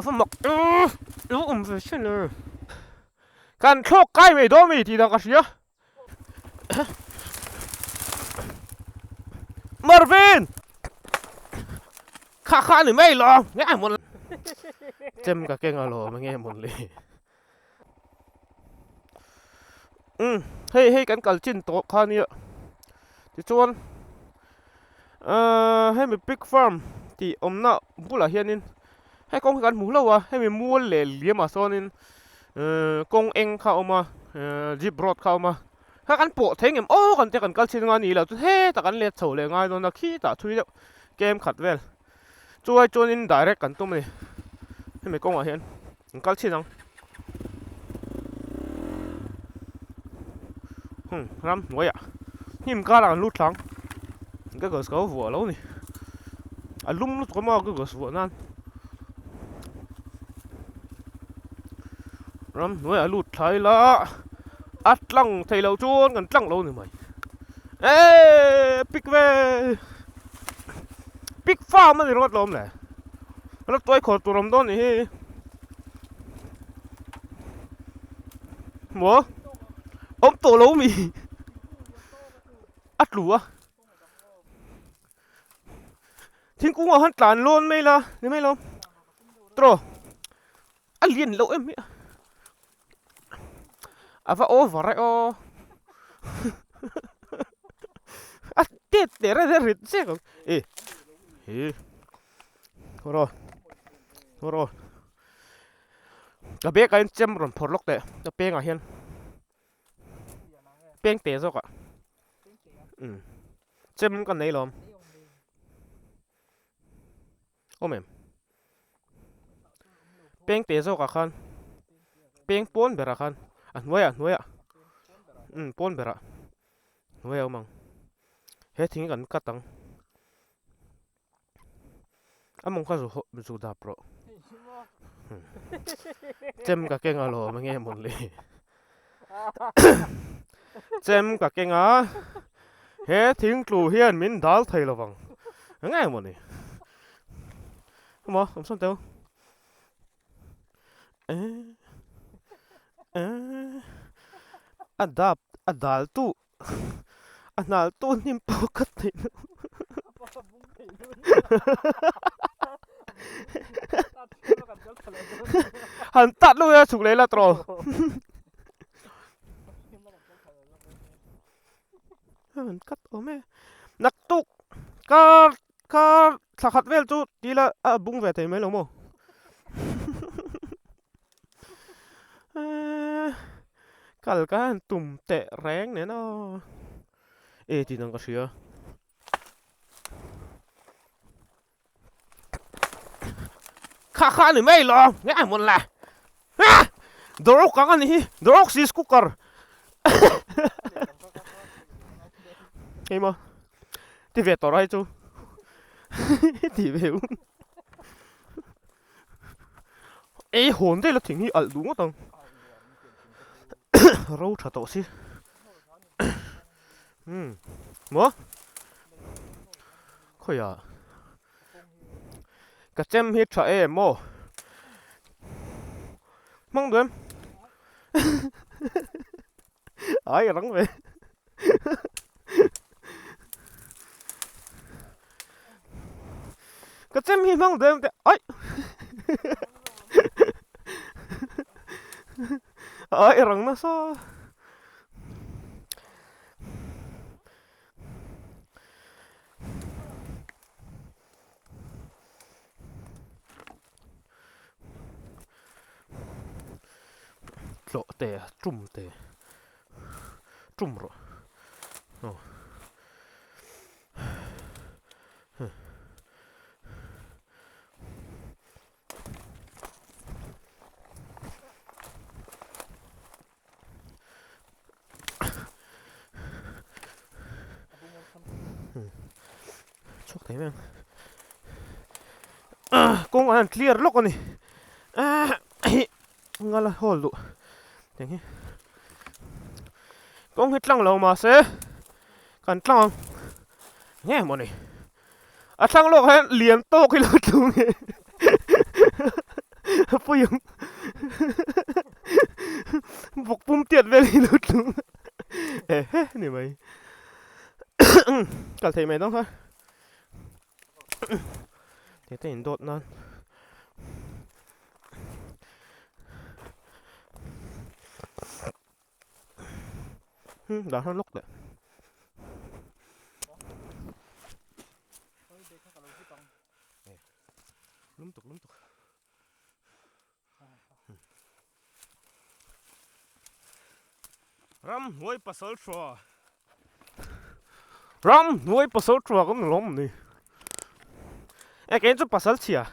A mak lo awm ve sin e. Kan thlawk kai mai dawn mi tih dan ka hria. Marvin! Kha kha ni mai lo nge mawn chem ka keng alawm nge mawn le. Umm hei hei kan kal chin tawh kha nia tichuan ahh hemi pig farm tih awmna bulah hianin hei kawng hi kan hmu hlauh a hemi mual leh liamah sawnin ehh kawng eng kha a awm a ehh jeep road kha a awm a kha kan pawh thei ngem aw kan tia kan kal chin anga ni lo chu hetah kan let chho leh ngai dawn a khitah thui deuh kem khat vel chuai chuanin direct kan tum a ni hemi kawngah hian an kal chin ang hum ram hnuaiah hnim karah an lut thlang goggles ka lo vuah lo ni a lum lutuk a maw goggles vuah nan ram hnuaiah a lut thlai la a tlang thei loh chuan kan tlang lo ni mai eee pik ve pik farm a ni rawt lawm le. Ram tuai khawr tur awm dawn nih hi. Maw? Awm tawh lo mi. A tlu a. Thingkung ah khan tlan lawn mai la ni mai lo. Tawh. A lian loh em hi. A va over e aw. A tet teh reng reng rit zek ang. E hi haw rawh haw rawh ka bag ah hian chem rawn phawrh lawk teh ka peng ah hian peng teh zawk ah umm chem ka nei lawm. Awm em? Peng te zawkah khan peng pawn berah khan a hnuaiah hnuaiah umm pawn berah hnuaiah a awm ang he thing hi kan cut ang a mawng kha zu haw zu dap rawh chem ka keng alawm enge mawni chem ka keng a he thing tlu hian min dal thei lo vang enge mawni maw awm sawn teu a dap a dal tu a hnal tu hnim pawh ka theih loh han tat luh ila chhuk leh ila tawh han cut awm e naktuk kar kar thla khat vel chu ti ila a bung ve thei mai lo maw. Kal ka han tum teh reng nen aw e tih dang ka hria kha kha a ni mai lo nge a hmun le dawruk ang a ni hi dawruk sis cooker hei maw ti ve tawh rai chu ti ve u. Ei hawn daih la thing hi alh duh ngawt ang ro tha tawh si umm maw khawiah ka chem hi tha em aw hmang duh em ai a rang ve. Ka chem hi hmang deuh teh ai ai rang nasa tlawh te tum te tum rawh aw chhuak thei mai ang kawng ah hian clear lawk a ni ngala hawl duh tiang hi kawng hi tlang lo mahse kan tlang ang nge mawni a thlang lawk ah hian lian tawk hi lo tlung nge. Hmel hi lo tlung ehe ni mai kal thei mai dawn kha tete in dawt nan dah hran lawk leh. Lum tuk lum tuk. Ramhnuai pasal thua Ramhnuai pasal thua kan lawm ni e kein chu pasal chhia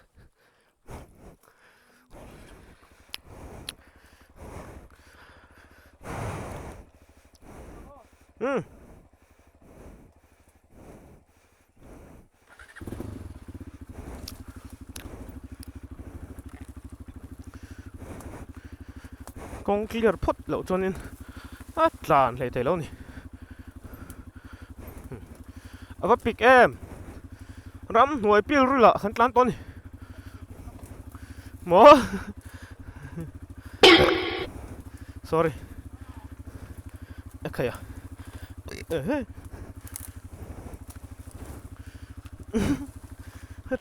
um Kawng clear phawt loh chuanin a tlan hlei thei lo a ni. A va pik em! Ramhnuai pil ril ah kan tlan tawh a ni. Maw? Sorry. A khaih a.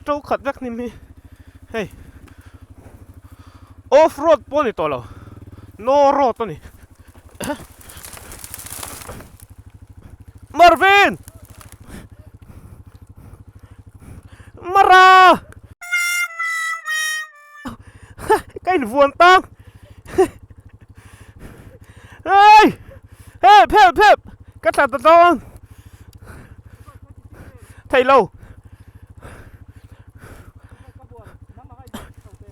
To khat vek hnim hi hei off road pawh a ni tawh lo no road a ni Marvin Mara ka invuan tang hei help help help ka thla ta dawn thei lo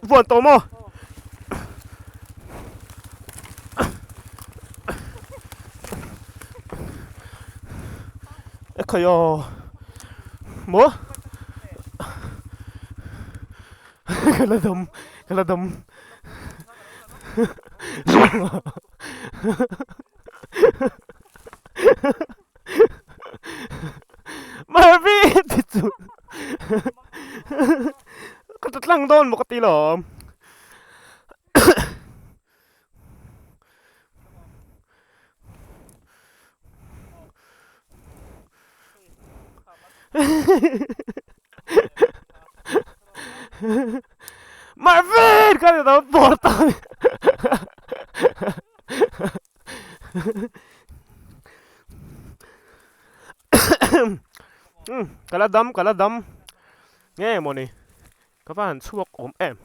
vuan tawh maw ekhai aw maw Ka la dam, ka la dam. Marvin ti chu ka ta tlang dawn maw ka ti lawm. Marvin ka ti tawh bawr tawh a ni. Ka la dam ka la dam nge mawni ka va han chhuak awm em.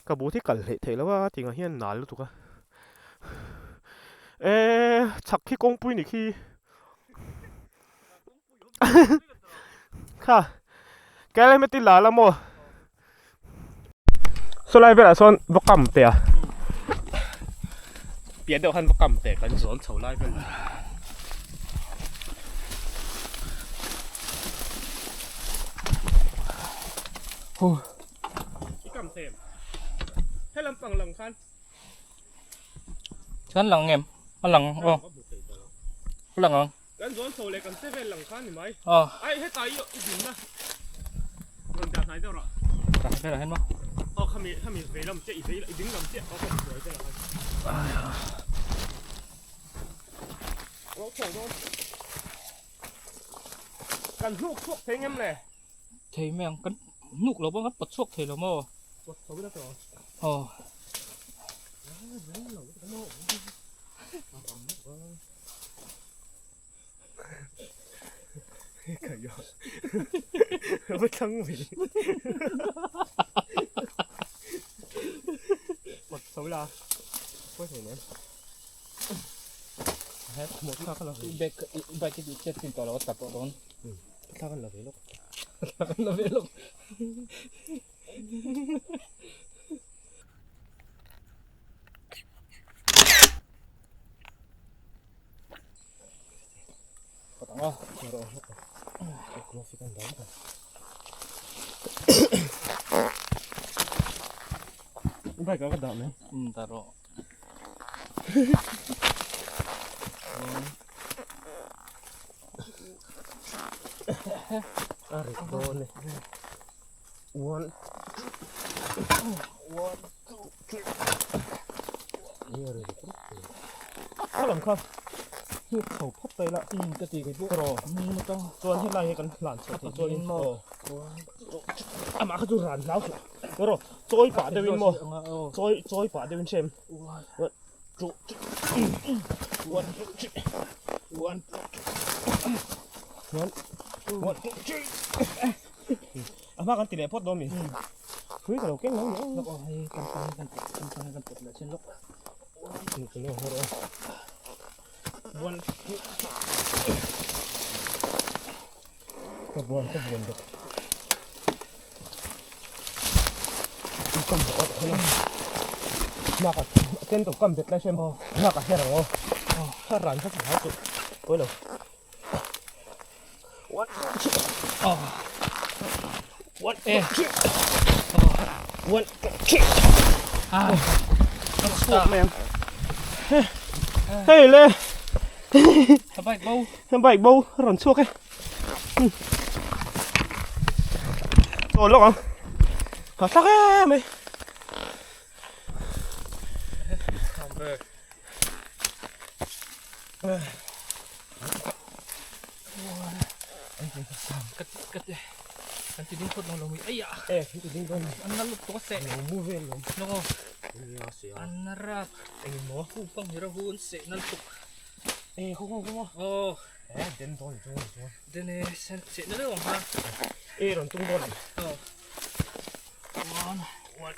Ka but hi kal hleih theih lo a tingah hian nal lutuk a eh chhak khi kawngpui ni khi kha helmet i la la maw saw lai velah sawn va kam teh a piah deuh khan va kam teh kan zawn chho lai vel I kam them he lampang lang khan Chuan lang em a lang aw a lang ang Kan zawn chho leh kan che vel lang khan ni mai. Aw. Ai heta i i din na. Rawn dah hnai deuh rawh. Dah hnai dah hian maw? Aw khami khami vei lam chiah i vei i ding lam chiah aw khami hnuai vel ah khan. Lo chho dawn. Kan hnuk chhuak thei ngem le? Thei mai ang kan hnuk lo pawh kan pawt chhuak thei lo maw? Pawt chho ila tawh. Aw. Va thlang mai. Pawt chho ila. Pawi thei nen. Bike bike i chet chin tawh lo a tla tawh dawn. Thla kan la ve lawk. Thla kan la ve lawk. Bike ah ka dah mai. Um dah rawh. A rit dawn e. One. One, two, three. Khalam kha hnuk chho phawt ta ila. Um ka ti kei pawh. Rawh. Um atang. Chuan helai hi kan hlan chho thei chuan in maw. Amah kha chu ran hlau suh. Rawh chawi pah deuh in maw. Chawi chawi pah deuh in hrem. One two three. One two three. One two three. One one two three. A hma kan ti leh phawt dawn mi. Hrui ka lo keng lo ni. Lawk aw hei kan pang kan kan pang kan pawt leh chin lawk. Ka buan ka buan bawk. Kam bawk a Nak a chen to kam bet lai sem. Nak a her ang aw. Kha ran kha chu hau chu. Pawi lo. One two Oh. One Eh. two One two Ah. Chhuak mai ang. Hei le. A bike bo. A bike bo a rawn chhuak e. Chawl lawk ang. Ka thlak em mai. Kan ti ding phawt lo lo mi ai ah. Eh, kan ti ding dawn. An na lut tawh seh. Lo mu vel lo. Lawk aw. Nia sia. An na rak. Eng maw? Hu pang hi ra hu an seh nal tuk. Eh, khu khu khu maw? Aw. Eh, den dawn ni chuan chuan. Den e, sen seh na deuh ang ha. Eh, rawn tung dawn. Aw. One. One.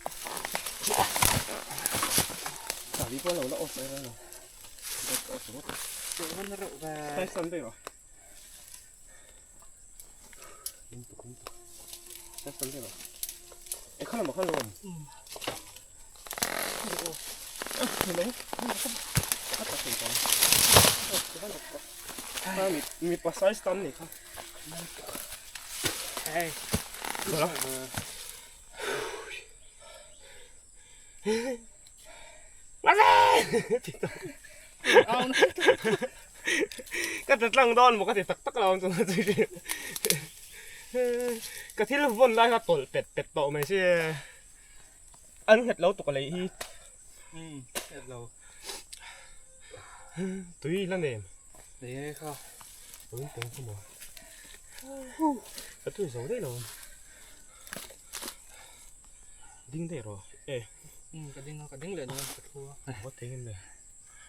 Tali pawh lo la off mai lo. Sai san daih rawh. Sai san daih rawh. E kha lamah khan lo awm. Mipa size tam ni kha. Hey. Ka ta tlang dawn maw ka ti tak tak lo ang chu ka thil vawn lai kha tawlh pet pet tawh mai si an nghet lo tuk a lei hi tui la nem ka tui zo daih lo. Ding daih rawh e. Umm ka ding a ka ding leh dawn ka thu a. Haw thei em le?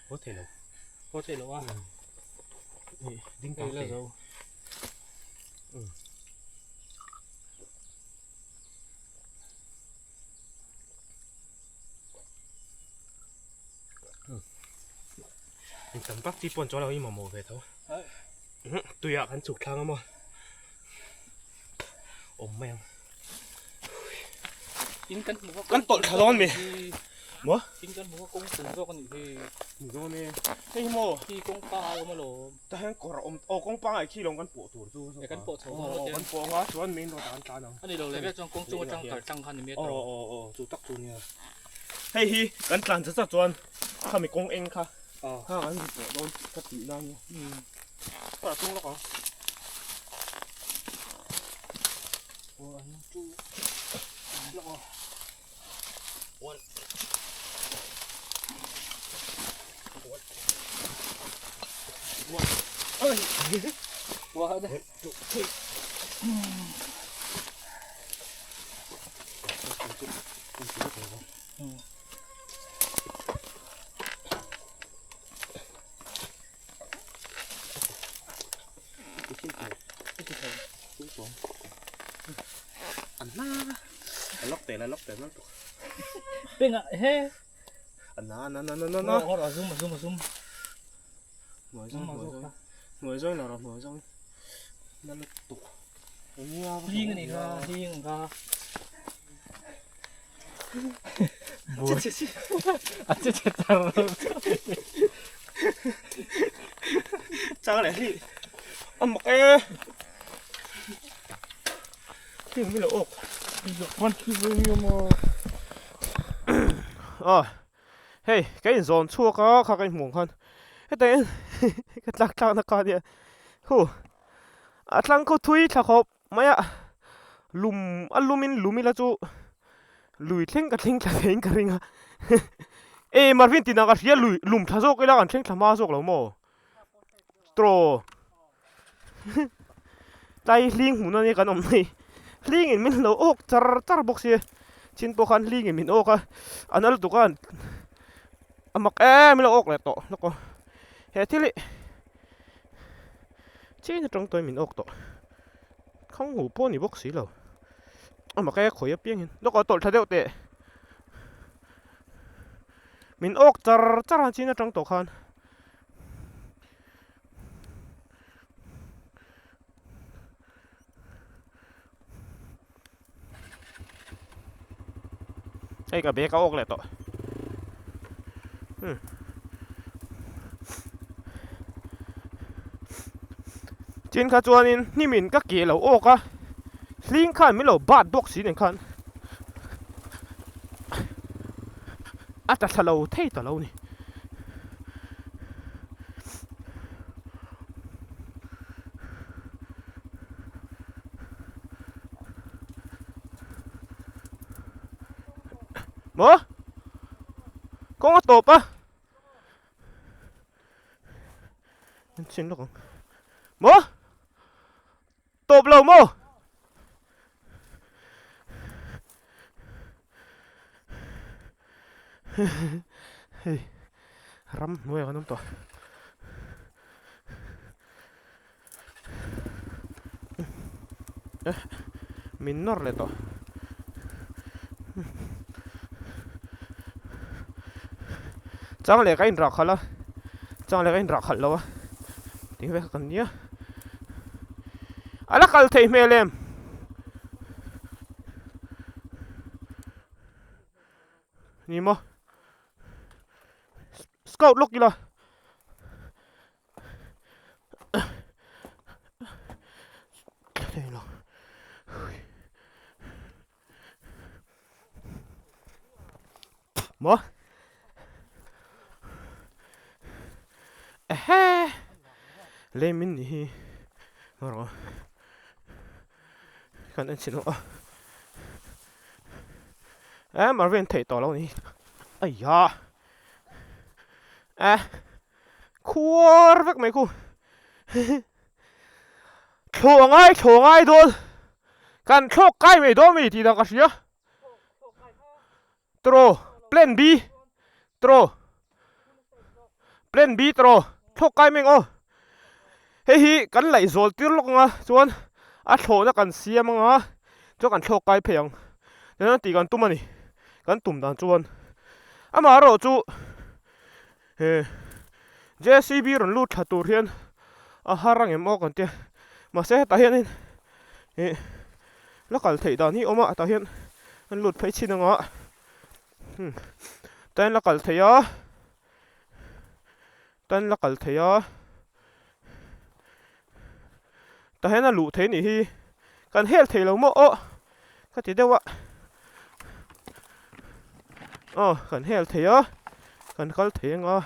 Haw thei lo. Haw thei lo a. Ni ding tang la zo. Umm. Umm. Tam tak chi pawn chuan lo i mamawh ve tho. Tuiah kan chhuk thlang a maw. Awm mai ang. In kan hmu a Kan tawlh thla dawn mi. Maw? In kan hmu a kawng chung zawk a nih hi. Ni dawn e. Hei hi maw? Khi kawng pangai awm alawm. Tah hian kawr a awm aw kawng pangai khi lawng kan pawh tur chu. E kan pawh chho dawn Aw kan pawh anga chuan main road ah kan tlan ang. A ni lo leh vel chuan kawng chung atang kal tlang khan ni mai a tawrh. Aw aw aw chu tak chu nia. Hei hi kan tlan chat chat chuan khami kawng eng kha. Kha kan ri pawh dawn ka tih na ania. Ka tung lawk ang. One, two, lawk ang. One. One. One. Oi. One, two, three. Penga he na na na na na na ngor azum azum azum hnuai zawng hnuai zawng hnuai zawng la rawh hnuai zawng na lutuk hling ani kha hling kha A che che char Chang leh hi a mak e Khi mi lo awk A hei ka inzawn chhuak a kha ka inhmuh ang khan heta hian ka tlak tlak na ka nia hu a tlang khaw thui thla khawp mai a lum a lum in lum ila chu lui thleng ka thleng thla theiin ka ring a. E Marvin tinah ka hria lui lum thla zawk ila kan thleng thla hma zawk lo maw? Tawh tlai hling hmuhna nia kan awm mai hlingin min lo awk char char bawk sia chin pawh khan hlingin min awk a a na lutuk a a mak em min lo awk leh tawh lawk aw he thil hi chin atang tawhin min awk tawh khang huh pawh a ni bawk si lo a mak e khawi apiangin lawk aw tawlh tha deuh teh. Min awk char char a chin atang tawh khan. Hei ka bag a awk leh tawh. Hmm. Chin kha chuanin hnimin ka ke lo awk a hling khan min lo bat bawk si nen khan a ta thla lo thei ta lo ni. Maw? Kawng a tawp a. An chin lawk ang. Maw? Tawp lo maw? Hei ram hnuaiah kan awm tawh. Min nawr leh tawh. Chang leh ka inrah khalh a, chang leh ka inrah khalh lo a, tih vek kan nia. A la kal theih hmel em? Ni maw? Scout lawk ila. Maw? Ehe! Lei min nih hi rawh kan en chhin a eh Marvin theih tawh lo ni aiya eh Khuar vek mai khu. Thlawh a ngai thlawh a ngai dawn. Kan thlawk kai mai dawn mi tih dan ka hria. Tro plan B tro plan B tro thlawk kai mai ang aw. Hei hi kan laih zawl tir lawk anga chuan a thlawhna kan siam anga chuan kan thlawk kai phei ang. Chuan tih kan tum a ni. Kan tum dan chuan amaherawh chu. He JCB rawn lut thla tur hian a har ang em aw kan tia mahse hetah hianin ih la kal theih dan hi a awm a tah hian an lut phei chin anga hmm tah hian la kal theih a tah hian la kal theih a tah hian a luh theih a nih hi kan hel thei lo maw aw ka ti deuh a aw kan hel thei a kan kal thei anga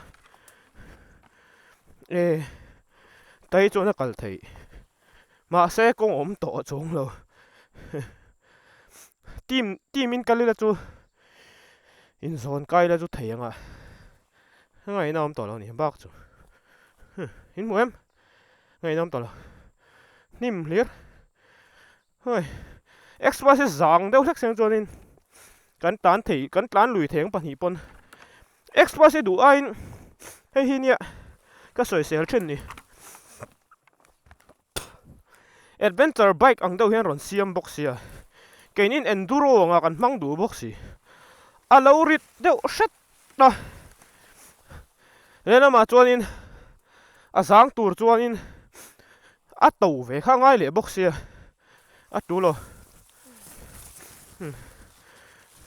e tai chuan a kal theih mahse kawng awm tawh chuang lo team team in kal ila chu inzawn kai ila chu thei anga ngaihna awm tawh lo a ni bak chu in hmu em ngaihna awm tawh lo hnim hlir. Hei express hi zang deuh hlek seng chuanin kan tlan thei kan tlan lui thei ang pahnih pawn express hi duh aiin hei hi nia ka sawisel thin ni adventure bike ang deuh hian rawn siam bawk sia keinin enduro anga kan hmang duh bawk si a lo rit deuh hret a lehlamah chuanin a zang tur chuanin a to ve kha ngai leh bawk sia a tu lo hmm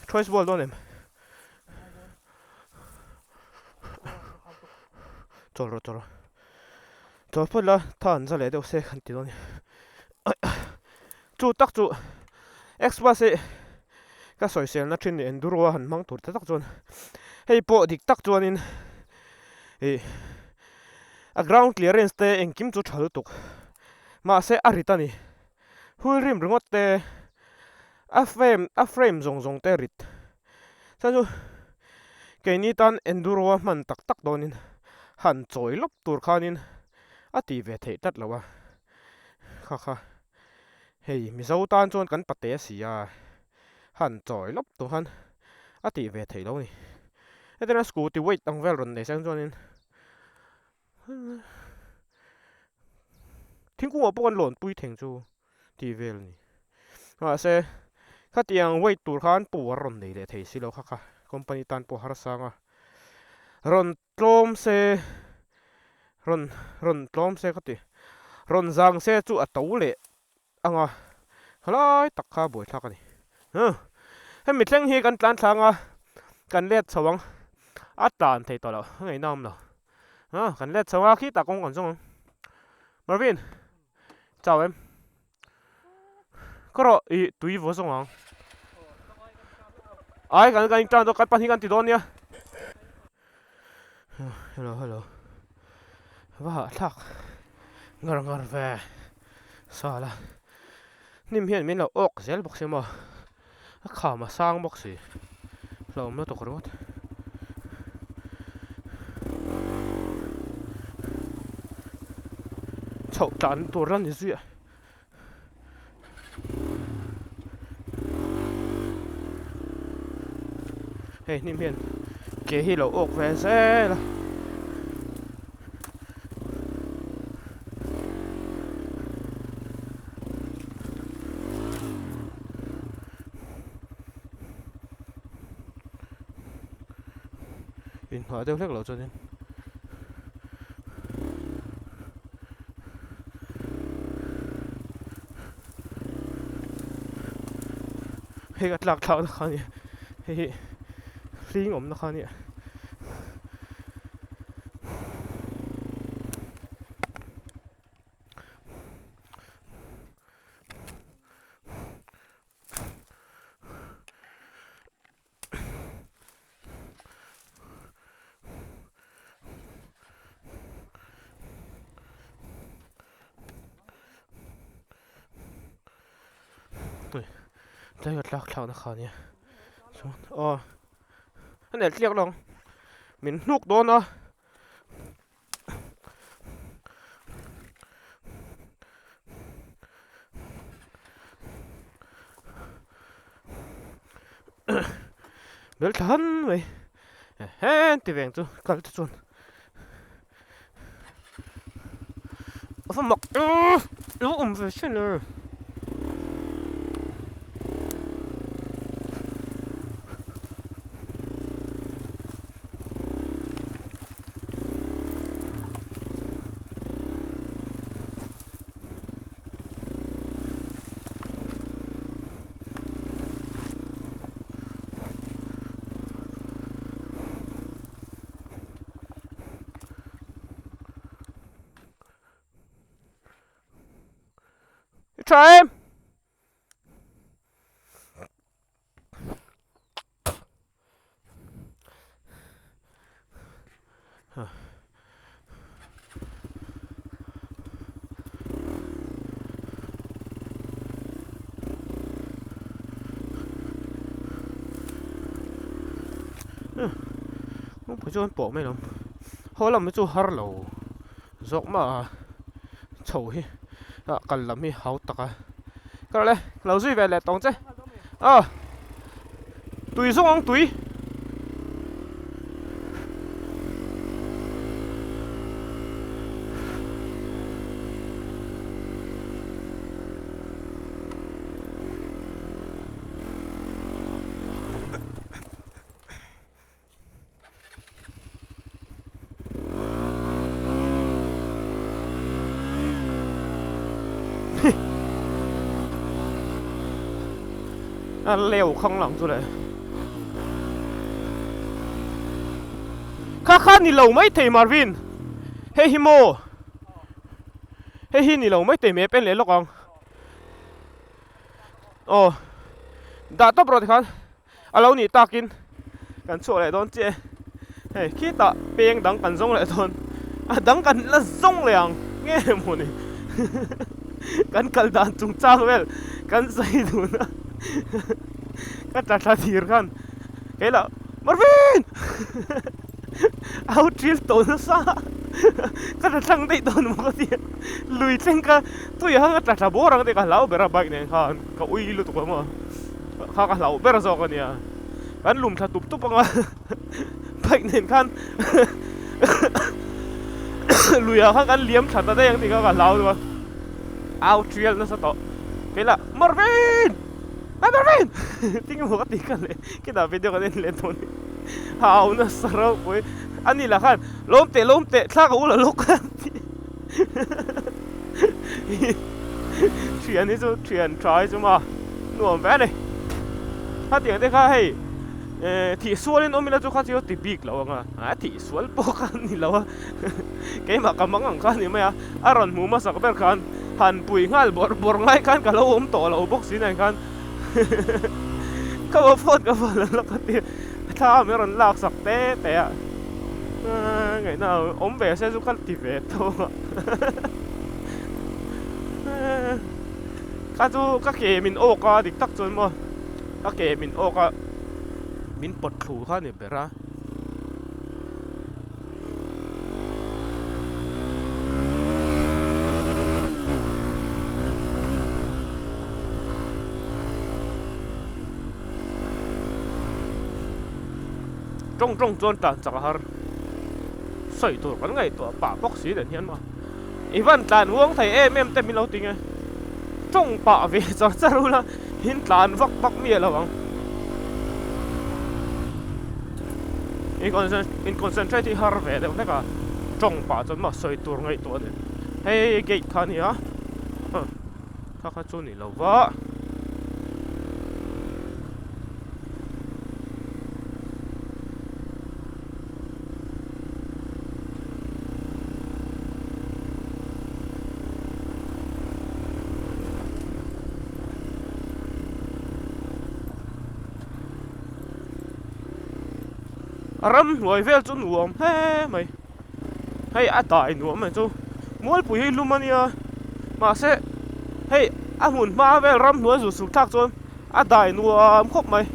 choice ball dawn em chawl rawh chawl rawh chawl phawt la tha an za leh deuh se kan ti dawn a ni chu tak chu xbox hi ka sawisel na thin enduro a han hmang tur te tak chuan hei pawh dik tak chuanin ih a ground clearance te engkim chu tha lutuk mahse a rit a ni wheel rim ringawt te a frame a frame zawng zawng te a rit chuan chu. Keini tan enduro a hman tak tak dawnin han chawi lawp tur khanin a ti ve theih tlat lo a. Kha kha hei Mizo tan chuan kan pate a si a, han chawi lawp tur khan a tih ve theih lo a ni. Hetiang a scooty weight ang vel rawn nei seng chuanin thingkungah pawh kan lawn pui theng chu tih vel a ni. Mahse khatiang weight tur khan power rawn nei leh thei si lo kha kha company tan pawh harsang a rawn tlawm se rawn rawn tlawm se ka ti rawn zang se chu a to leh ang a khalai tak kha buaithlak a ni huh hemi thleng hi kan tlan thlang a kan let chho ang a tlan thei tawh loh a ngaihna awm lo huh kan let chho ang a khitah kawng kan zawng ang Marvin chau em ka rawh ih tui vaw zawng ang ai kan kan intan dawn kan pahnih kan ti dawn nia hello hello va hahthlak ngar ngar ve sala hnim hian min lo awk zel bawk sia maw a kham a sang bawk si hlauhawm lutuk ringawt. Chhoh tlan tur la ni zui a. Hei hnim hian ke hi lo awk ve zel a. Inhmuh deuh hlek loh chuanin Hei ka tlak thlak na kha a ni hei hi hling awmna kha a nia. Tlai ka tlak thlakna kha ania chuan aw a nel tliak lo ang min hnuk dawn a. Bel thla han mai ehe ti veng chu kal te chuan a va mak lo awm ve sin e. I tha em? Kawngpui chu an pawh mai lo haw lam hi chu har lo zawk mah a chho hi ah kal lam hi hau tak a ka rawh le ka lo zui ve leh tawng che aw tui zawng ang tui. A leu khang lang chu le kha kha ni lo mai thei Marvin hei hi maw hei hi ni lo mai thei map en leh lawk ang aw dah tawp rawh tikhan. A lo nih takin kan chhuah leh dawn chiah e. Hei khitah peng dang kan zawng leh dawn. A dang kan la zawng leh ang nge maw ni. Kan kal dan chungchang vel kan sawi dun a. Ka tla thla thir khan kei lah Marvin! Au ṭil tawh nasa ka tla tlang daih dawn maw ka ti a, lui thleng kha tui hang a tla thla bawr ang tih ka hlau ber a bike nen khan ka ui lutuk ang maw kha ka hlau ber zawk a nia kan lum thla tup tup ang a bike nen khan luiah khan kan liam thla ta daih ang tih kha ka hlau deuh a au ṭial nasa tawh keilah Marvin! Marvin! Tinge maw ka tih kha le khitah video kan en leh dawn ni hau nasa ropui a ni lah khan lawm teh lawm teh thla ka ul a lawk a ti thian hi chu thian tha hi chu maw nuam ve a ni khatiang te kha hei eh thih sualin awm ila chu kha chu ti bik lo ang a a thih sual pawh kha a ni lo a keimah ka mang ang kha a ni mai a a rawn hmu hmasak ber khan han pui nghal bawrh bawrh ngai khan ka lo awm tawh lo bawk si nen khan. Ka va phone ka va la lawk a tia thla min rawn lak sak te te a ngaihna awm ve se chu ka ti ve tho a kha chu ka ke min awk a dik tak chuan maw ka ke min awk a min pawt thlu kha a ni ber a. Tawng tawng chuan tan chak a har sawi tur kan ngaihtuah pah bawk si dan hian maw i van tlan uang thei em em te min lo ti nge tawng pah ve char char ula in tlan vak vak miah lo ang in concentrate hi har ve deuh hlek a tawng pah chuan maw sawi tur ngaihtuah a ni hei gate kha a ni a. Kha kha chu ni lo va. A ramhnuai vel chu nuam hle mai. Hei a dai nuam mai chu Mualpui hi lum a nia mahse hei a hmun hma vel ramhnuai zu suk thlak chuan a dai nuam khawp mai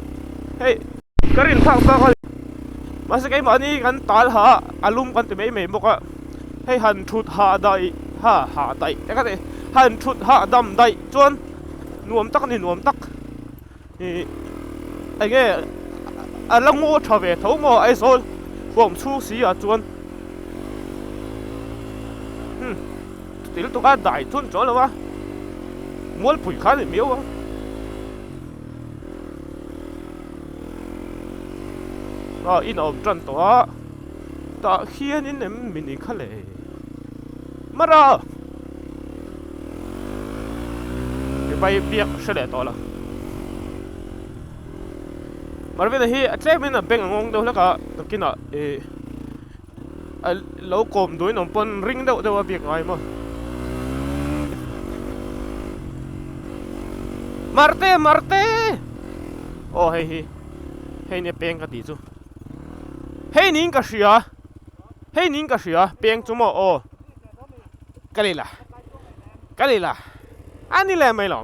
hei ka rin phak bak a mahse keimahni kan tal ha a lum kan ti mai mai bawk a hei han thut hah daih ha hah daih te ka ti han thut hah dam daih chuan nuam tak a ni nuam tak Ih eng nge a la ngaw tha ve tho maw Aizawl huam chhung si ah chuan hmm chuti lutuk a dai thun chawl lo a mualpui kha a ni miau ang. Ah in a awm tan tawh a tah hianin em min i kha le mara. Vai biak hre leh tawh lo. Marvin-a hi a tlemin a beng a ngawng deuh hlek a, nakinah ih a lo kawm duhin awm pawn ring deuh deuh a biak ngai maw. Marte! Marte! Aw hei hi hei nia peng ka tih chu. Hei niin ka hria, hei niin ka hria peng chu maw aw. Ka lei la, ka lei la, a ni leh mai lo.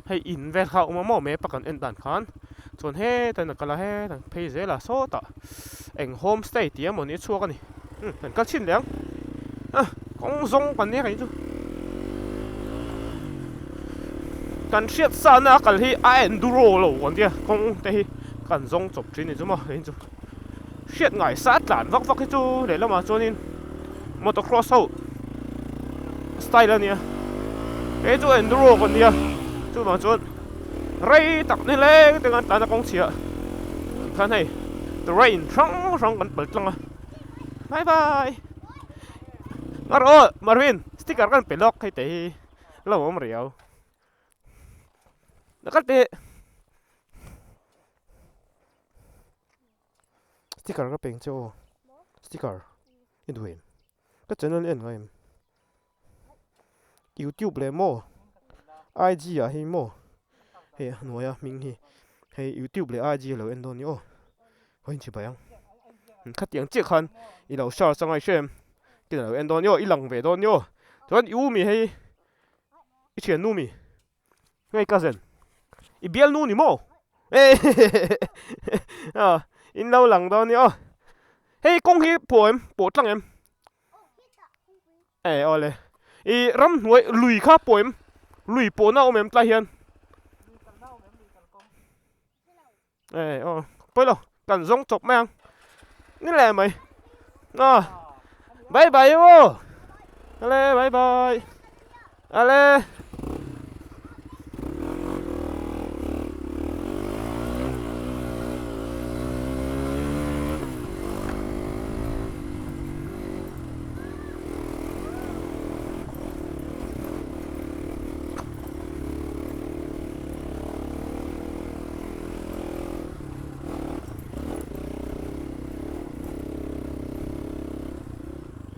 Hei in vel kha a awm a maw map a kan en dan khan chuan hetain a kal a hetain phei zel a sawtah eng homestay tih emaw ni a chhuak a ni umm kan kal chhin leh ang a kawng zawng kan nek a nih chu kan hriat sa na a kal hi a enduro lo kan tia kawng te hi kan zawng chawp thin a ni chu maw hei chu. Hriat ngai sa tlan vak vak hi chu lehlamah chuanin motocross ho style a nia hei chu enduro kan nia chuvang chuan rei tak ni leng te kan tlan a kawng chhia tikhan hei terrain hrang hrang kan pal tlang a bye bye ngar aw Marvin sticker kan pe lawk hei te hi lo awm riau ka teh. Sticker ka peng che aw sticker i duh em ka channel en ngai em youtube leh maw IG ah hi maw hei a hnuaia hming hi hei youtube leh IG a lo en dawn ni aw haw in chhibai ang khatiang chiah khan i lo search angai hre em tin a lo en dawn ni aw i lang ve dawn ni aw chuan i u mi hei i thiannu mi. Hei cousin. I bialnu ni maw? Aw in lo lang dawn nia aw. Hei kawng hi pawh em? Pawh tlang em? E awle. I ramhnuai lui kha pawh em? Lui pawhna awm em tlai hian? E aw pawi lo kan zawng chawp mai ang. Ni leh mai. Aw bye bye aw. Ale bye bye. Ale.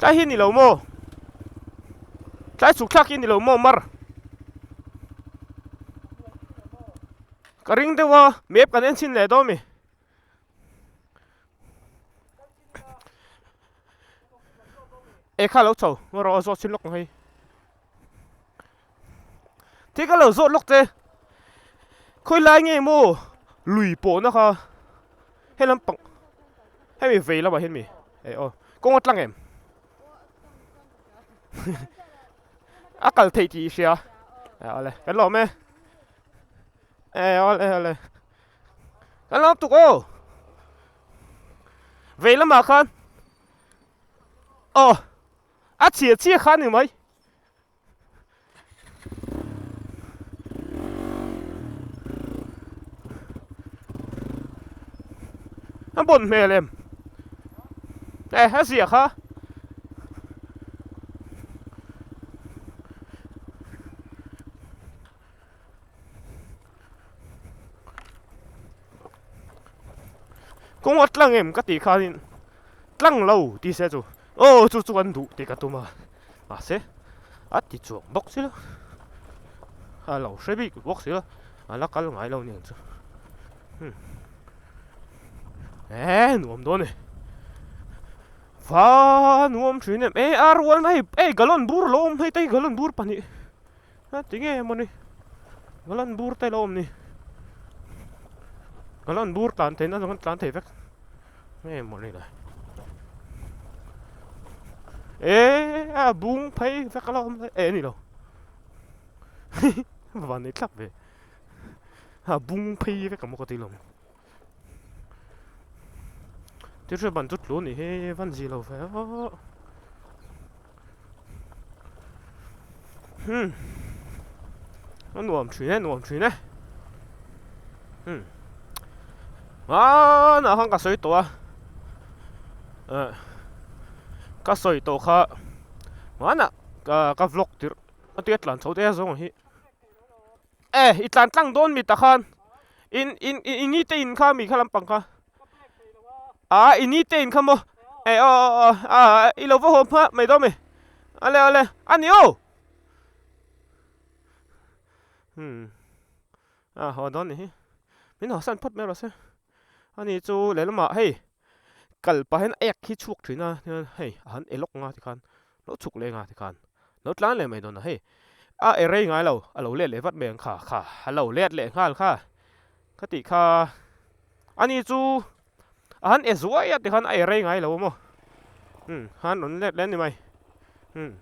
Tlai hi ni lo maw? Tlai chhuk thlak hi ni lo maw mar? Ka ring deuh a, map kan en chhin leh dawn mi. E kha lo chho, ngaw rawh a zawt chhin lawk ang hei. Thil ka lo zawt lawk che, khawi lai nge maw lui pawhna kha he lampang hemi vei lamah hian mi eh aw kawng a tlang em? A kal theih tih i hria eh awle kan lawm e eh awle awle kan lawm tuk aw vei lamah khan aw a chhia chhia kha a ni mai. A bawn hmel em e a zia kha kawng a tlang em ka tih khanin tlang lo tih se chu aw chu chu kan duh tih ka tum a. Mahse a ti chuang bawk si lo a lo hre bik bawk si lo a la kal ngai lo aniang chu hmm eh nuam dawn e va nuam thin em eh a rual hei eh galon bur a lo awm hei te hi galon bur pahnih a tinge mawni galon bur te a lo awm ni galon bur tlan theihna zawng an tlan thei vek. Nge mawni le e a bung phei vek a lo awm e a ni lo van nei thlap ve a bung phei vek ang maw ka ti lo thil hriat ban chu tlu ni hi van zi lo ve aw hmm a nuam thin e nuam thin e hmm hmanah khan ka sawi tawh a eh ka sawi tawh kha hmanah ka ka vlog tirh a tia tlan chho te zawng hi e i tlan tlang dawn mi tah khan in in i ni te in kha mi kha lampang kha. A i ni te in kha maw e aw aw aw a i lo va haw hma mai dawn mi ale ale a ni aw hmm a haw dawn ni hi min haw san phawt mai rawh se ani chu lehlamah hei kal pah hian ek hi chhuak thin a hei a han e lawk nga tikhan lo chhuk leh nga tikhan lo tlan leh mai dawn a hei a e rei ngai lo a lo let leh vat mai ang kha kha a lo let leh nghal kha ka tih kha. Ani chu a han e zuai a tikhan a e rei ngai lo maw umm han rawn let leh a ni mai umm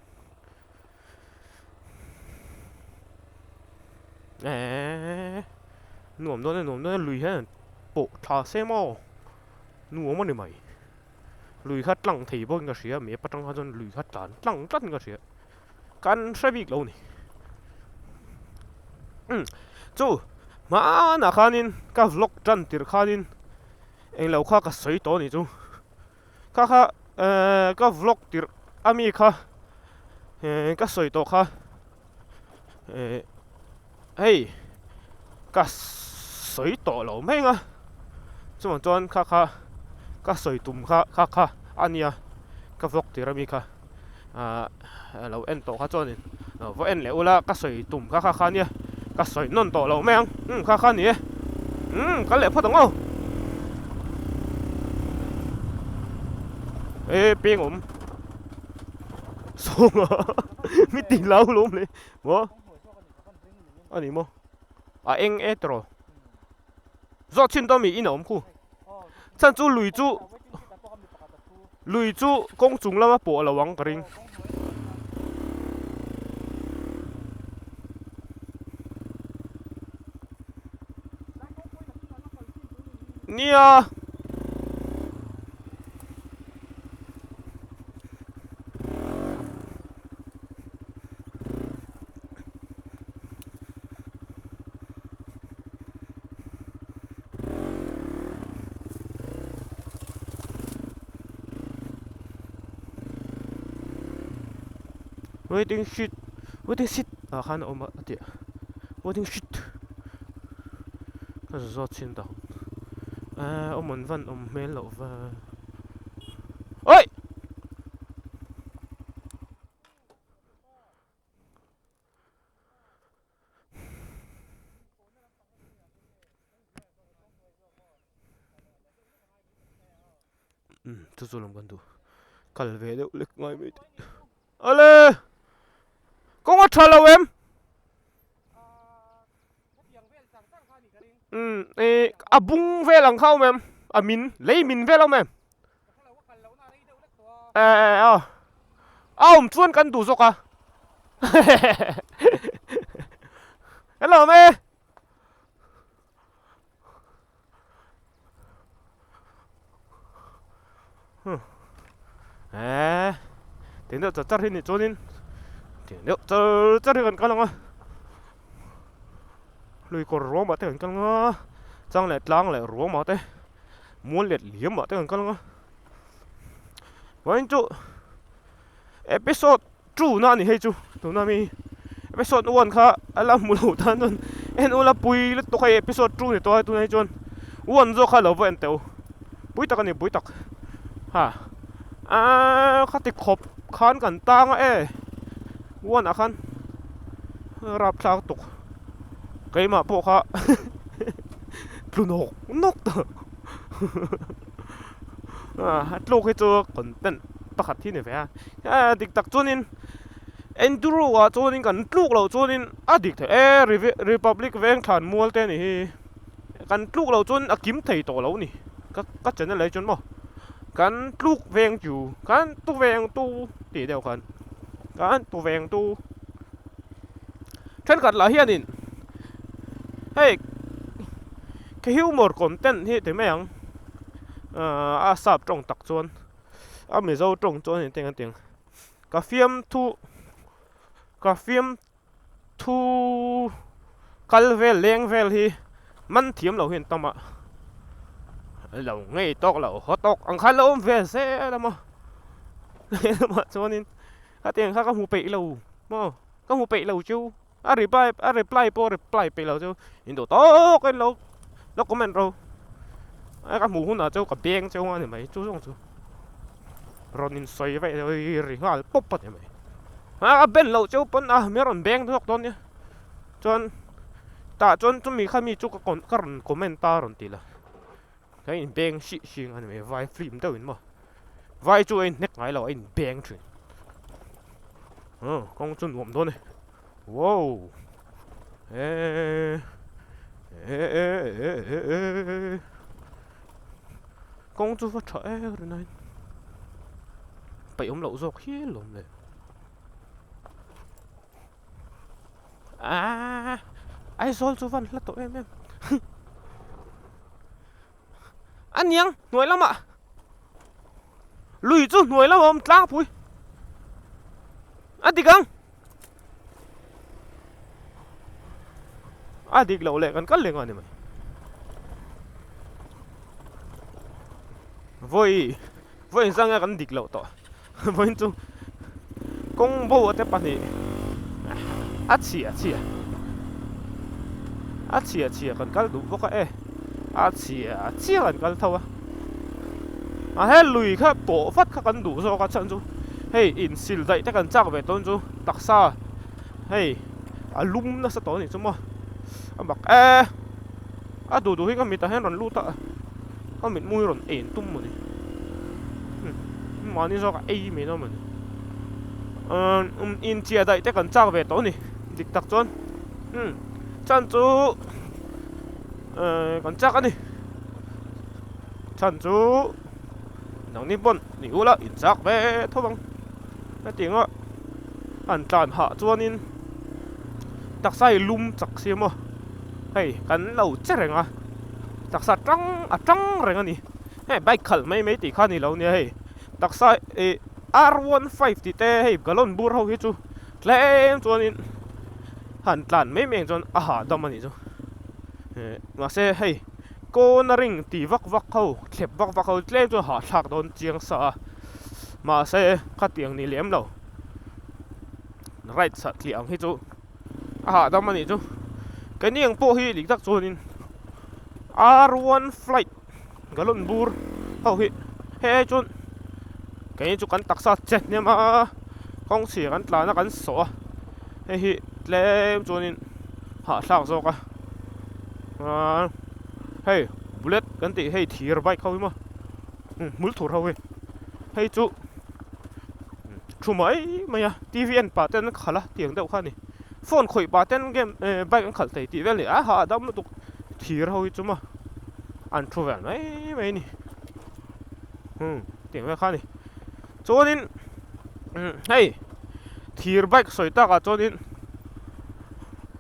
eehh nuam dawn e nuam dawn e lui hian pawh tha se maw nuam a ni mai lui kha tlang thei bawkin ka hria map atang kha chuan lui kha tlan tlang tlatin ka hria kan hre bik lo a ni umm chu hmanah khanin ka vlog tan tirh khanin englo kha ka sawi tawh a nih chu kha kha ehh ka vlog tirh ami kha ehh ka sawi tawh kha ehh hei ka sawi tawh lo mai ang a chuvang chuan kha kha ka sawi tum kha kha kha a nia ka vlog tirh ami kha. ah lo en tawh kha chuanin va en leh ula ka sawi tum kha kha kha nia ka sawi nawn tawh lo mai ang umm kha kha ni e umm kal leh phawt ang aw e peng awm sawnga mi ti lau lawm le maw a ni maw. A eng e tiraw? Zawh chhin tawh mi in a awm khu. Chhan chu lui chu lui chu kawng chung lama pawh a lo ang ka ring. Nia. Waiting sheet waiting seat ah khan a awm a a tih waiting sheet ka zawt chhin ta eh awm an van awm hmel loh va awih. Chu chu lam kan duh kal ve deuh lek ngai mai te ale kawng a tha lo em umm eh a bung vel ang kha a awm em a min lei min vel a awm em eh a a awm chuan kan duh zawk a hello awm e eh tiang deuh char char hi ni chuanin tiang deuh char char hi kan kal ang a lui kawr ruamah te kan kal ang a chang leh tlang leh ruamah te. Mual let liam ah te kan kal ang a vawiin chu episode two na a ni hei chu tuna mi episode one kha a la hmu lo tan chuan en ula pui lutuk hei episode two ni tawh a tunah hi chuan one zawk kha lo va en teh u pui tak a ni pui tak ha aaa khati khawp khan kan tang a e one ah khan rapthlak tuk keimah pawh kha. Tlu nawk nawk tawh a tluk hi chu content pakhat hi ni ve a a dik tak chuanin enduro ah chuanin kan tluk loh chuanin a dik thei e republic veng thlan mual te a nih hi kan tluk loh chuan a kim thei tawh lo a ni ka ka channel ah hi chuan maw kan tluk veng chu kan tu veng tu tih deuh khan kan tu veng tu. Thenkhat lah hianin hei ka humor content hi ti mai ang ahh a sap tawng tak chuan a mizo tawng chuan engtin an ti ang ka fiamthu ka fiamthu kal vel leng vel hi man thiam lo hi an tam a lo ngei tawk lo haw tawk ang khan lo awm ve zel a maw lamah chuanin khatiang kha ka hmu peih lo maw. Ka hmu peih lo chu a reply a reply pawh reply peih lo chu in duh tawk in lo lo comment ro a ka hmuh hunah chu ka beng cheu a ni mai chu zawng chu rawn in sawi vaih ri ri nghal pawp a ni mai a ben loh cheu pawn a mi rawn beng zawk dawn nia chuan tah chuan chumi kha mi chu ka ka rawn comment ta rawn ti la ka in beng hrih hrih a ni mai vai film deuh in maw. Vai chu a inhnek ngai lo a inbeng thin kawng chu nuam dawn e wow eh eh eh eh eh eh kawng chu va tha em rin aiin paih awm loh zawk hial a awm le ah Aizawl chu van hla tawh em em. A niang hnuai lamah lui chu hnuai lamah a awm tlangpui a dik ang a dik loh leh kan kal leh nghal a ni mai vawi vawi inzang nge kan dik loh tawh vawiin chu kawng bo te pahnih a chhia chhia a chhia chhia kan kal duh bawk a e a chhia chhia kan kal tho a a he lui kha pawh vat kha kan duh zawk a chhan chu hei insil daih te kan chak ve tawn chu taksa hei a lum nasa tawh a nih chu maw a mak e a duh duh hi ka mitah hian rawn lut a. Ka mitmu hi rawn ei an tum mawni mahni zawk a ei mai dawn mawni umm inchiah daih te kan chak ve tawh a ni dik tak chuan umm chan chu. Kan chak a ni. Chhan chu nangni pawn ni ula in chak ve tho ang. Hetiang a an tlan hah chuanin taksa hi lum chak si maw hei kan lo che reng a taksa tang a tang reng a ni. Hei bike khalh mai mai tih kha a ni lo nia hei taksa ih R 15 tih te hei galon bur ho hi chu tlem chuanin han tlan mai mai ang chuan a hahdam a nih chu mahse hei cornering tih vak vak ho thlep vak vak ho tlem chuan hahthlak dawn chiang sa a mahse khatiang ni lem lo right satliah ang hi chu a hahdam a nih chu keini ang pawh hi dik tak chuanin R one flight galon bur ho hi hei ai chuan keini chu kan taksa che hnem a kawng chhia kan tlan a kan sawh a hei hi tlem chuanin hahthlak zawk a aaa hei bullet kan tih hei thir bike ho hi maw hmul thur ho hi hei chu thu mai mai a T V en pah ten an khalh a tiang deuh kha a ni phone khawih pah ten game eh bike an khalh thei tih vel a ni a hahdam lutuk thir ho hi chu maw an thu vel mai mai a ni umm tiang vel kha a ni chuanin umm hei thir bike sawi takah chuanin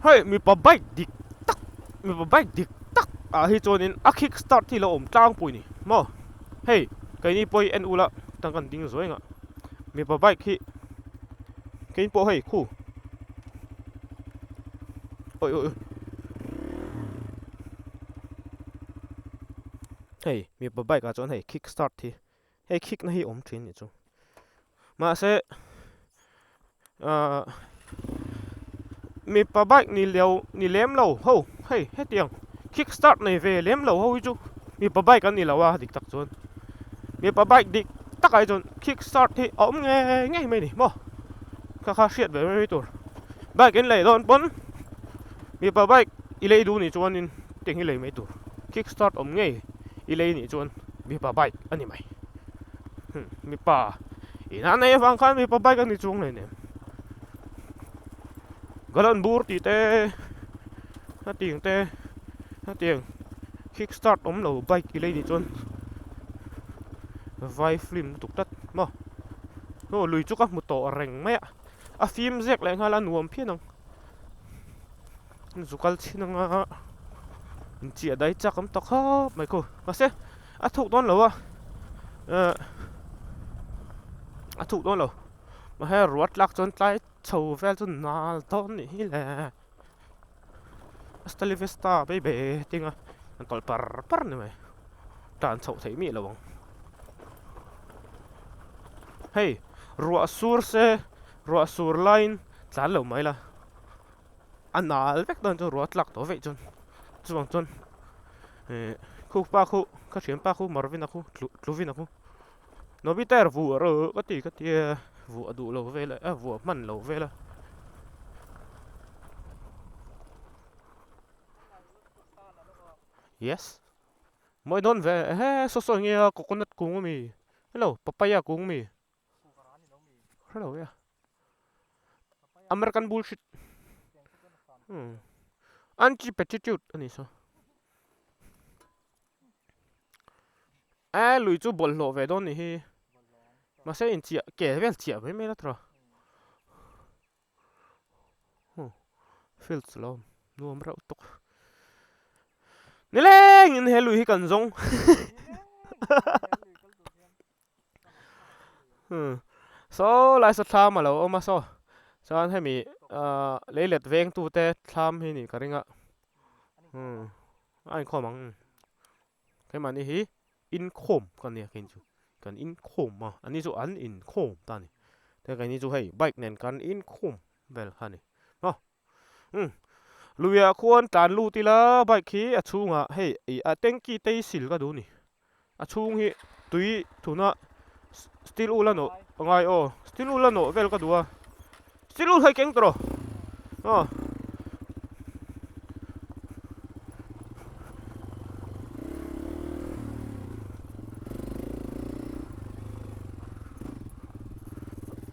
hei mipa bike dik tak mipa bike dik tak ah hi chuanin a kick start hi a lo awm tlangpui a ni maw hei keini pawh hi en ula tang kan ding zuai ngah mipa bike hi keini pawh hei khu awi awi hei mipa bike ah chuan hei kick start hi hei kick na hi awm thin ni chu mahse ahh mipa bike ni leo ni lem lo ho hei hetiang kick start nei ve lem lo ho hi chu mipa bike an ni lo a dik tak chuan mipa bike dik takah hi chuan kick start hi a awm ngei ngei mai a ni maw kha kha hriat ve mai mai tur bike in lei dawn pawn mipa bike i lei duh nih chuanin tiang hi lei mai tur kick start awm ngei i lei nih chuan mipa bike a ni mai mipa inah nei avang khan mipa bike a ni chuang hle nen galon bur tih te hetiang te hetiang kick start awm lo bike i lei nih chuan vai film lutuk tlat maw aw lui chu ka hmu tawh reng mai a a fim zek leh nghal a nuam phian ang zu kal chhin anga inchiah dai chak awm ta khawp mai khu mahse a thuk dawn lo a eh a thuk dawn lo mahse ruat tlak chuan tlai chho vel chu nal dawn nih hi le hasta la vista baby tinga an tawlh par par a ni mai tan chhoh theih miah lo ang hei ruah sur se ruah sur laiin tlan lo mai la. A nal vek dawn chuan ruah a tlak tawh veih chuan chuvang chuan eh khu pa khu ka thian pa khu Marvin a khu Tluvin a khu Nobiter vuah rawh ka ti ka tia vuah duh lo vel a vuah hman lo vel a. Yes mawi dawn ve ehe saw saw enge a coconut kung ami hello papaya kung ami hrelo e a. American bullshit hmm anti petitude a ni saw e lui chu bawlhhlawh ve dawn nih hi mahse inchiah ke vel chiah mai mai la tawh huh fields lo awm nuam reuh tawk nilengin he lui hi kan zawng Saw lai saw thlam a lo awm a saw chuan hemi ahh leilet veng tu te thlam hi nih ka ring a umm a inkhawm ang keimahni hi inkhawm ka nia kei chu kan inkhawm a ani chu an inkhawm ta a ni te keini chu hei bike nen kan inkhawm vel kha a ni maw. Umm luiah khuan tlan lut ila bike hi a chhungah hei ih a tanky te hi sil ka duh a ni a chhung hi tui tuna steel wool a nawh a ngai aw steel wool a nawh vel ka duh a steel wool hei keng tawh rawh aw.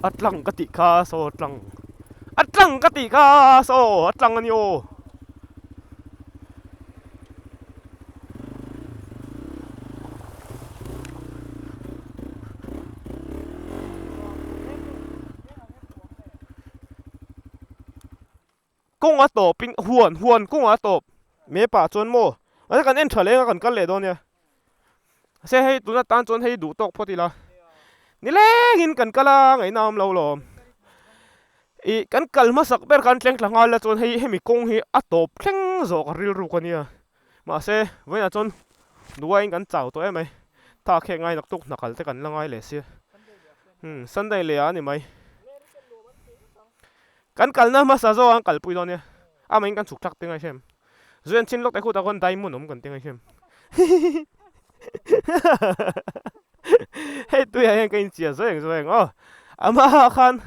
A tlang ka tih kha saw tlang. A tlang ka tih kha saw a tlang a ni aw. kawng a tawp in huan huan kawng a tawp map ah chuan maw mahse kan en tha leng a kan kal leh dawn nia mahse hei tuna tan chuan hei duh tawk phawt ila nileng in kan kal a ngaihna a awm lo lawm ih kan kal hmasak ber khan thleng thla nghal la chuan hei hemi kawng hi a tawp thleng zawk a rilru ka nia mahse vawiinah chuan duaiin kan chau tawh em mai tha khek ngai nak tuk hna kal te kan la ngai leh sia sunday leh ah a ni mai. Kan kalna hmasa zawk an kalpui dawn nia, amahin kan chhuk thlak te ngai hrem. Zu en chin lawk te khutah khawn diamond awm kan ti ngai hrem. Hei tuiah hian ka inchia zaweng zaweng aw. Amah khan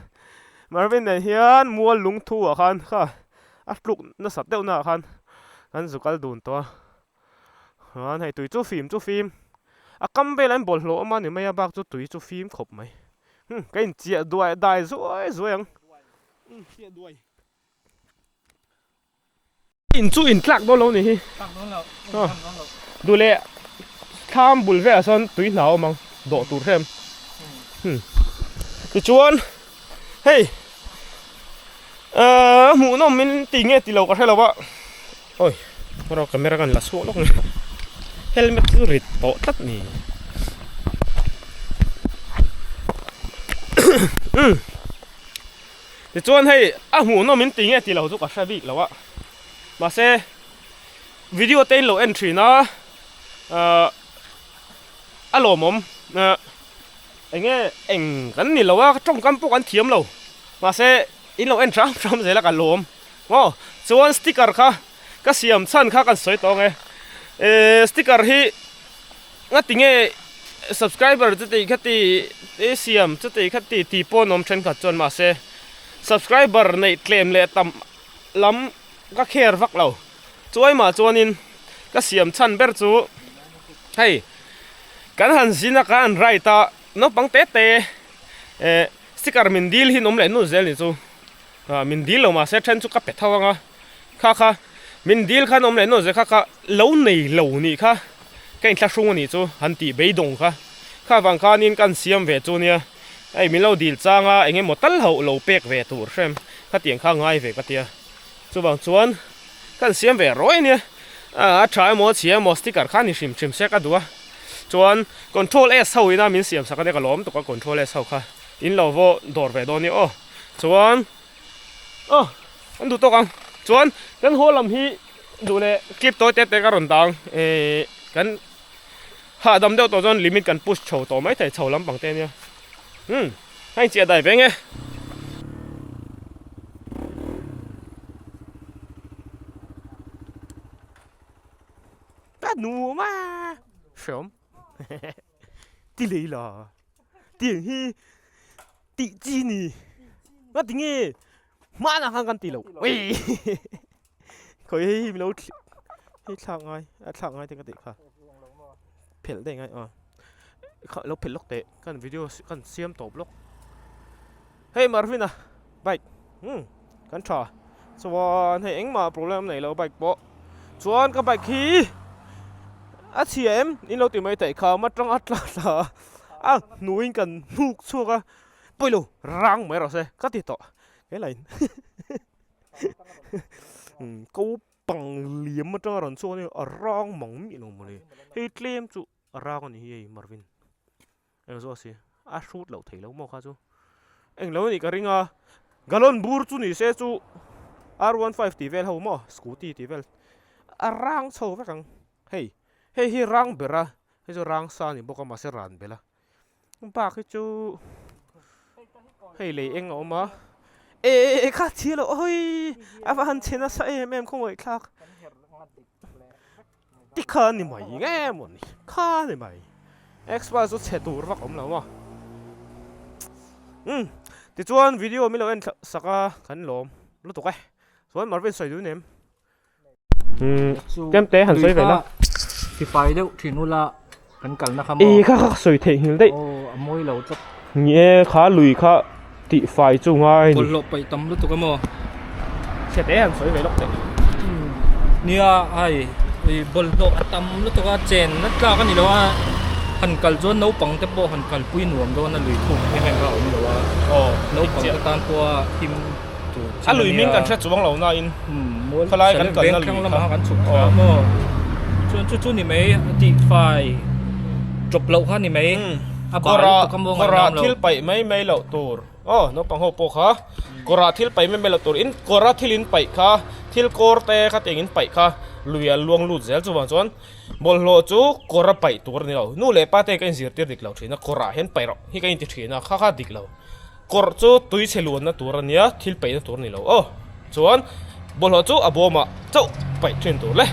Marvin nen hian mual lungthu ah khan kha a tluk nasat deuh naah khan kan zu kal dun tawh a. Chuan hei tui chu fim chu fim a kam velah hian bawlhhlawh awm a ni mai a bak chu tui chu fim khawp mai hmm ka inchiah duai dai zuai zuai ang hmm chiah duai in chu in tlak dawn lo ni hi duh leh thlam bul velah sawn tui hna awm ang dawh tur hrem hmm tichuan hei ahh hmuhnawm in ti nge tilo ka hrelo a awi rawh camera kan la chhuak lawk ni helmet chu rit tawh tlat ni umm tichuan hei a hmuhnawm in ti nge tilo chu ka hre bik lo a mahse video te in lo en thin a ahh a lawmawm ahh. Eng nge eng kan ni lo a, tawngkam pawh kan thiam lo. Mahse in lo en hram hram zel a ka lawm. Maw chuan sticker kha ka siam chhan kha kan sawi tawh ang e. Ehh sticker hi ngati nge subscriber chuti khati i siam chuti khati tih pawh an awm thenkhat chuan mahse subscriber neih tlem leh tam lam ka care vak lo. Chuaimah chuanin ka siam chhan ber chu hei kan han zin a kan han ride a naupang te te eh sticker min dil hi an awm leh nul zel ni chu ah min dil lo mahse then chu ka pe tho ang a kha kha min dil khan awm leh nul zel kha kha lo nei lo nih kha ka inthlahrung a nih chu han tih beidawng kha kha vang khanin kan siam ve chu nia hei min lo dil chang a eng emaw tal hauh lo pek ve tur hrem khatiang kha ngai ve ka tia. Chuvang chuan kan siam ve ruai ania, a tha emaw a chhia emaw sticker kha ni hrim hrim se ka duh a, chuan control S ho ina min siam sak ania ka lawm tuk a control S ho kha in lo vaw dawr ve dawn nia aw, chuan aw an duh tawk ang, chuan kan haw lam hi duh leh clip tawi te te ka rawn dang ehh kan hahdam deuh tawh chuan limit kan push chho tawh maithei chho lampang te ania umm a inchiah dai ve nge. Ka nuam a hreawm ti lei la tiang hi tih chi ni nga ti nge hmanah khan kan ti lo ui khawi hei hi milo hei thlak ngai a thlak ngai te ka tih kha phelh daih ngai aw kha lo phelh lawk teh kan video kan siam tawp lawk. Hei Marvin a bike umm kan tha chuan hei engmah problem nei lo bike pawh chuan ka bike hi a chhia em in lo ti mai theih kha atang a tla thla a hnuaiin kan hnuk chhuak a pawilo rang mai rawh se ka ti tawh helai in ko pang liam atanga rawn chhuak a ni a rang mang miah lo mawle hei tlem chu a rang a ni hi hei Marvin. Eng zawh si a hrut loh theih loh maw kha chu eng lo anih ka ring a galon bur chu ni se chu R 15 tih vel ho maw scooty tih vel a rang chho vek ang hei hei hi rang ber a hei chu rang sa a ni bawk a mahse ran belh a bak hi chu hei lei eng a awm a e e kha chhia loh hawi a va han chhe nasa em em khawngaihthlak. Ti kha ni mai nge maw ni kha ni mai expa chu chhe tur vak awm lo maw umm tichuan video min lo en sak a kan lawm lutuk e chuan Marvin sawi duh nem umm tlem te han sawi ve la tifai deuh thin ula kan kalna kha maw e kha kha sawi theih nghil daih aw a mawi lo tlat ni e kha lui kha tihfai chu ngai ni bawlhhlawh paih tam lutuk a maw chhe te han sawi ve lawk teh nia hei ih bawlhhlawh a tam lutuk a chen na tlak a ni lo a han kal chuan naupang te pawh han kalpui nuam dawn a lui thuk em em kha a awm lo a aw naupang te tan pawha him. tur A lui hming kan hre chuang lo na in khawlai kan kalna lui kha kan chhuk thla maw chuan chu chu ni mai a tih fai chawp loh kha ni mai a bal lutuk a maw kawrah thil paih mai mai loh tur aw naupang ho pawh kha kawrah thil paih mai mai loh tur in kawra thil in paih kha thil kawr te kha tiang in paih kha lui a luang lut zel chuvang chuan bawlhhlawh chu kawra paih tur a ni lo nu leh pa te ka inzirtir dik lo thin a kawrah hian paih rawh hi ka inti thin a kha kha dik lo. Kawrh chu tui chhe luanna tur a nia, thil paihna tur a ni lo aw. Chuan bawlhhlawh chu a bawmah chauh paih thin tur le.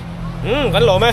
Umm kan lawm e.